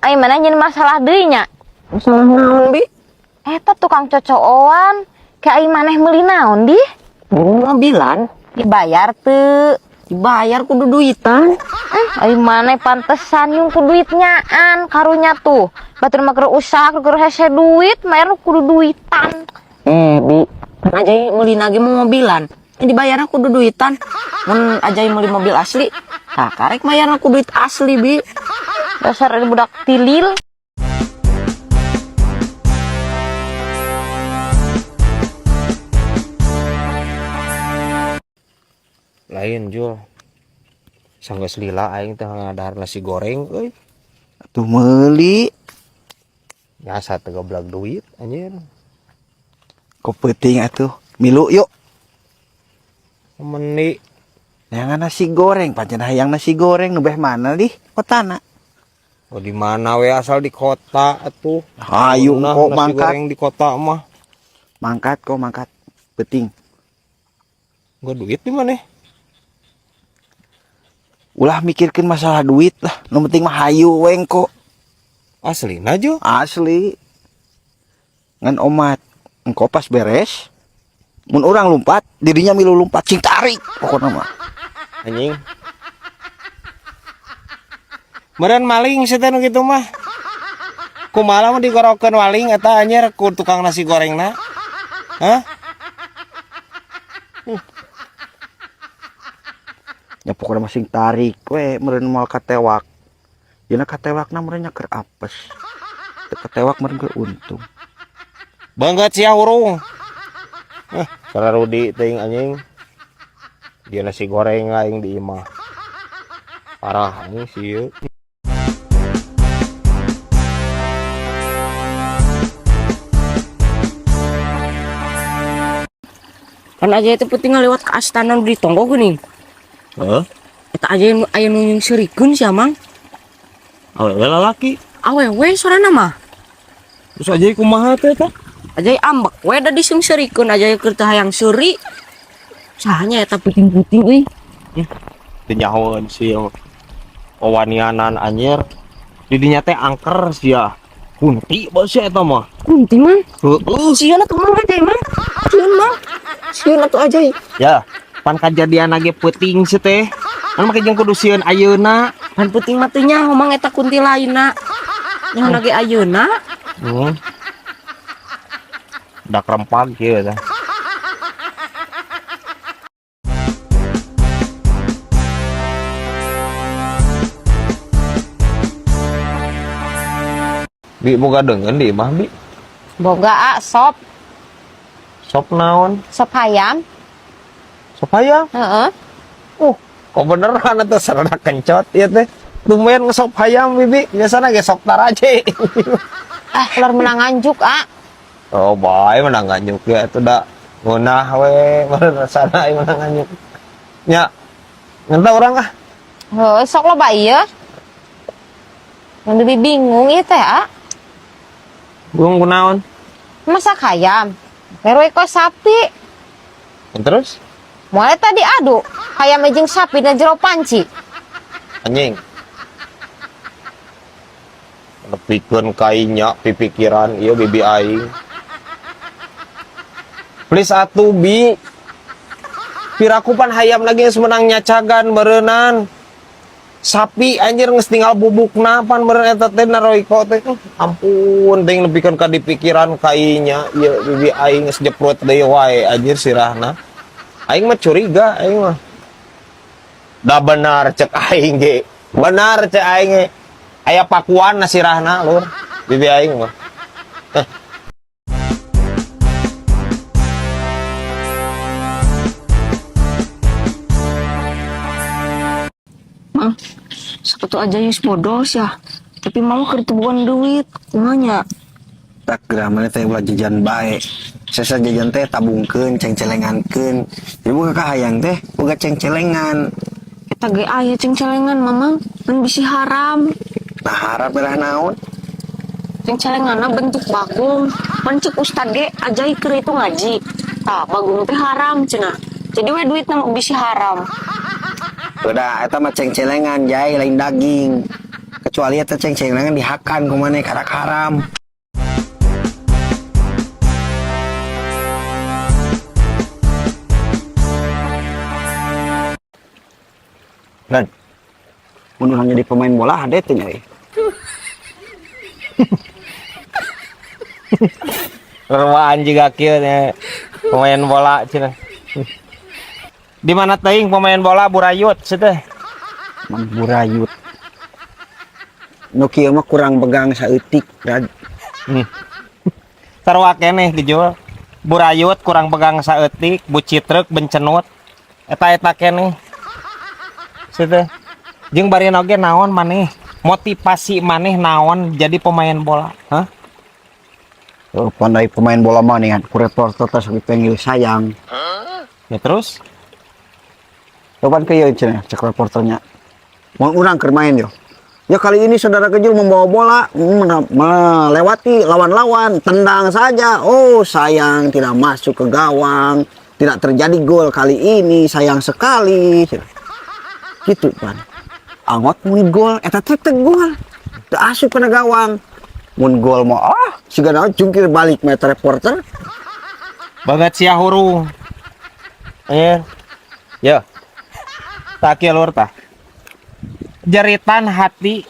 Ai mana nyen masalah deui nya? Masalah naon, Bi? Eta tukang cocooan. Kayak ai maneh meuli naon di? Mobilan. Dibayar teu? Dibayar kudu duitan. Ai maneh pantesan yung ku duit nyaan karunya tuh. Batur mah keur usaha keur hese duit, mayar nu kudu duitan. Bi, kan Ajay meuli lagi mau mobilan. Ini dibayarnya kudu duitan. Mun Ajay meuli mobil asli, tah karek mayarna ku duit asli, Bi. Dasar ini budak tilil. Lain Jul. Sanggeus lila aing teh ngadahar nasi goreng euy. Atuh meuli. Nyasa teu goblag duit anjir. Kok peuting atuh. Milu yuk. Meni Neangan nasi goreng, pancen hayang nasi goreng nu beh mana di kotana. Oh di mana we asal di kota atuh. Hayu Nah, kok nasi mangkat. goreng di kota mah. Mangkat kok mangkat. Peuting. Gua duit di mana? Ulah mikirkeun masalah duit lah. Nu penting mah hayu we engko. Aslina Jo. Asli. Ngan omat. Engko pas beres mun urang lompat, dirinya milu lompat cing tarik pokokna mah. Anjing. Meureun maling sia teh nu kitu mah. Kumaha mah digorokeun maling eta anjir ku tukang nasi gorengna. Hah? Ya pokokna mah sing tarik we meureun moal katewak. Dina katewakna meureun nya keur apes. Teu katewak meureun keur untung. Banget sia hurung. Sararudi teuing anjing. Dia nasi goreng aing di imah. Parah anjing sieun. Kan Ajay itu penting lewat ke astana nu di tonggo geuning. Heeh. Eta Ajay nu aya nu nyungseurikeun sia, Mang. Awewe lalaki. Awewe sorana mah. Terus Ajay kumaha teh eta? Ajay ambek we da diseungseurikeun Ajay keur teu hayang seuri. Sahanya eta puting-puting euy. Teu nyahoeun sia. Wawanianan anjir. Di dinya teh angker sia. Kunti bae sia eta mah. Kunti, Mang. Heeuh. Sieun atuh Mang Ajay, Mang. Sieun, Mang. Sieun atuh Ajay. Ya, pan kajadian lagi peuting sia teh. Kan make jeung kudu sieun ayeuna. Pan peuting mah teu nyaho Mang eta kunti lainna. Nyaho lagi ayeuna. Dak rempag kieu teh. Bi boga deungeun di imah bi. Boga a sop, Sop naon? Sop hayam. Sop hayam. Heeh. Kok beneran atuh sarana kencot ieu teh. Tumben ngesop hayam bibi, biasana ge sop taraje. Ah, keluar menang nganjuk, a. Oh, bae menang nganjuk ya atuh da ngeunah we meureun rasana ieu menang nganjuk. Nya. Ngentah urang ah. Heuh, sok loba ieu. Yang lebih bingung ieu teh, a. Bingung kunaon? Masak hayam. Pero kok sapi. Terus? Mulai tadi adu, hayam jeung sapi na jero panci. Anjing. Nepikeun kainya pipikiran ieu bibi aing. Please atuh bi. Piraku pan hayam lagi geus menang nyacagan beureunan. Sapi anjir geus tinggal bubukna pan meureun eta teh naroiko teh. Ampun teuing nepikeun ka dipikiran kainya ieu bibi aing geus jeprut deui wae anjir sirahna. Aing mah curiga aing mah. Da benar cek aing ge. Benar cek aing ge. Aya pakuan na sirahna lur. Bibi aing mah. Mang, sepatu aja geus bodos ya. Tapi mama keur teu boga duit, kumaha nya? Tak geura maneh teh ulah jajan bae. Sesa jajan teh tabungkeun, cengcelengankeun. Jadi boga kahayang teh boga cengcelengan. Eta ge aya cengcelengan, Mamang, ngan bisi haram. Nah harap merah naon? Cengcelenganna bentuk bagong. Pan cek ustad ge Ajay keur itu ngaji. Tah, bagong teh haram cenah. Jadi we duitna bisi haram. Udah, eta mah cengcelengan jai lain daging. Kecuali eta ceng-celengan dihakan ku maneh, karak haram. Brad, mun urang jadi pemain bola hade teh nya euy. Rewaan juga kieu nya pemain bola cenah. Di mana teuing pemain bola burayut sia teh? Man burayut. Nu kieu mah kurang begang saeutik, Brad. Sarua keneh dijual. Burayut kurang begang saeutik, bucitrek bencenut. Eta-eta keneh. Sia teh. Jeung bari oge naon maneh? Motivasi maneh naon jadi pemain bola? Hah? Oh, pandai pemain bola mah nih kan, ku reporter teh sok dipanggil sayang. Ya terus? Kapan ke ieu cenah cek reporternya. Mun urang keur main yo. Ya kali ini saudara Kejul membawa bola melewati lawan-lawan, tendang saja. Oh, sayang tidak masuk ke gawang, tidak terjadi gol kali ini, sayang sekali. Gitu pan. Angot mun gol, eta teh teu gol. Teu asup kana gawang. Mun gol mah ah, siga naon jungkir balik mah eta reporter. Banget sia hurung. Ya. Tak kieu lur tah. Jeritan hati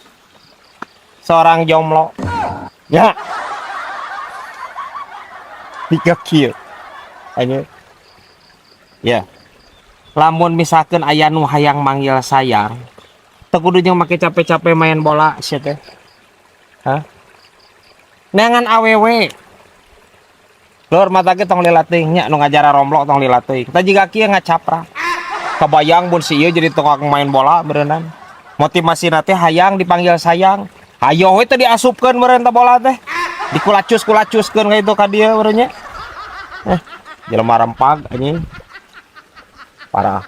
seorang jomblo. Ya. Tiga kieu. Anjir. Ya. Lamun misalkan aya nu hayang manggil sayang, teu kudu jeung make capek-capek main bola sia teh. Hah? Neangan awewe. Lur mata ge tong lila teuing nya, nu ngajara romlo tong lila teuing. Tah jiga kieu ngacaprak. Kebayang mun si ieu jadi tukang main bola beureunan. Motivasina teh hayang dipanggil sayang. Hayo we teh diasupkeun meureun teh bola teh. Dikulacus-kulacuskeun ka itu ka dieu meureun nya. Jelema rempag anjing. Parah.